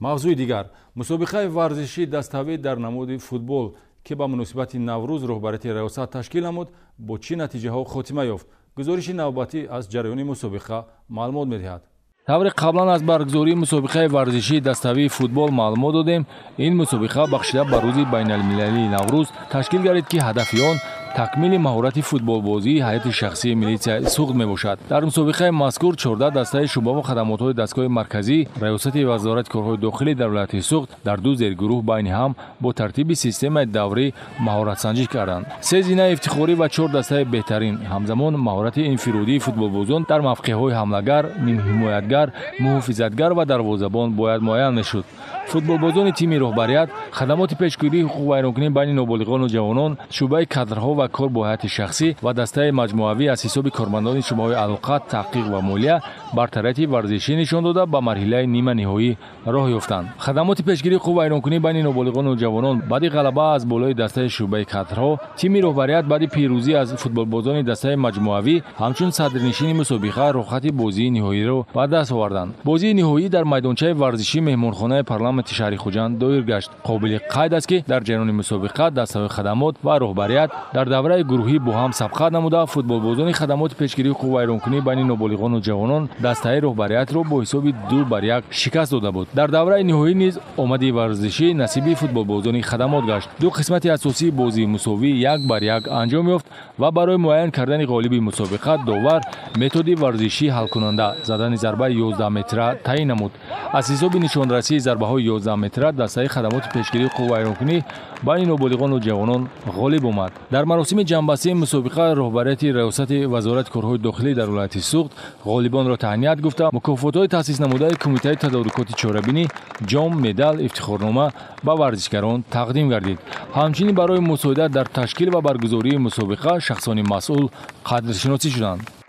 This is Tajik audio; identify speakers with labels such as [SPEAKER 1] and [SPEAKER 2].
[SPEAKER 1] Мавзӯи дигар: мусобиқаи варзишии даставӣ дар намуди футбол, ки ба муносибати Наврӯз роҳбарияти раёсат ташкил намуд, бо чӣ натиҷаҳо хотима ёфт? Гузориши навбатӣ аз ҷараёни мусобиқа маълумот медиҳад. Тавре қаблан аз баргузории мусобиқаи варзишии даставии футбол маълумот додем, ин мусобиқа бахшида ба рӯзи байналмилалии Наврӯз ташкил гардид, ки ҳадафи он такмили маҳорати футболбозии ҳайати шахсии милитсияи Суғд мебошад. Дар мусобиқаи мазкур 14 дастаи шӯъбаву хадамотҳои дастгоҳи марказӣ Раёсати Вазорати корҳои дохилӣ дар вилояти Суғд дар ду зергурӯҳ байни ҳам бо тартиби системаи даврӣ маҳоратсанҷӣ карданд. Се зинаи ифтихорӣ ва чор дастаи беҳтарин, ҳамзамон маҳорати инфиродии футболбозон дар мавқеъҳои ҳамлагар, нимҳимоятгар, муҳофизатгар ва дарвозабон бояд муайян мешуд. Футболбозони тими роҳбарият, хадамоти пешгирии ҳуқуқвайронкунӣ байни ноболиғону ҷавонон, шӯъбаи кадрҳо ва кор бо ҳайати шахсӣ ва дастаи маҷмӯавӣ аз ҳисоби кормандони шӯъбаҳои алоқа, таҳқиқ ва молия бартарияти варзишӣ нишон дода, ба марҳилаи ниманиҳоӣ роҳ ёфтанд. Хадамоти пешгирии ҳуқуқвайронкунӣ байни ноболиғону ҷавонон баъди ғалаба аз болои дастаи шӯъбаи кадрҳо, тими роҳбарият баъди пирӯзӣ аз футболбозони дастаи маҷмӯавӣ ҳамчун садрнишини мусобиқа роҳхати бозии ниҳоиро ба даст оварданд. Бозии ниҳоӣ дар майдончаи варзишии меҳмонхонаи парламенти шаҳри Хуҷанд доир гашт. Қобили қайд аст, ки дар ҷараёни мусобиқа дастаҳои хадамот ва роҳбарият дар давраи гурӯҳӣ бо ҳам сабқат намуда, футболбозони хадамоти пешгирии ҳуқуқвайронкунӣ байни ноболиғону ҷавонон дастаи роҳбариятро бо ҳисоби 2-1 шикаст дода буд. Дар давраи ниҳоӣ низ омади варзишӣ насиби футболбозони хадамот гашт. Ду қисмати асосии бозии мусовӣ 1-1 анҷом ёфт ва барои муайян кардани ғолиби мусобиқа довар методи варзишии ҳалкунанда задани зарбаи 11 метра таъин намуд. Аз ҳисоби нишонрасии зарбаҳои 11 метра дастаи хадамоти пешгирии ҳуқуқвайронкунӣ байни ноболиғону ҷавонон ғолиб омад. Дар маросими ҷамъбастии мусобиқа роҳбарияти Раёсати Вазорати корҳои дохилӣ дар вилояти Суғд ғолибонро таҳният гуфта, мукофотҳои таъсис намудаи Кумитаи тадорукоти чорабинӣ, ҷом, медал, ифтихорнома ба варзишгарон тақдим гардид. Ҳамчунин барои мусоидат дар ташкил ва баргузории мусобиқа шахсони масъул қадршиносӣ шуданд.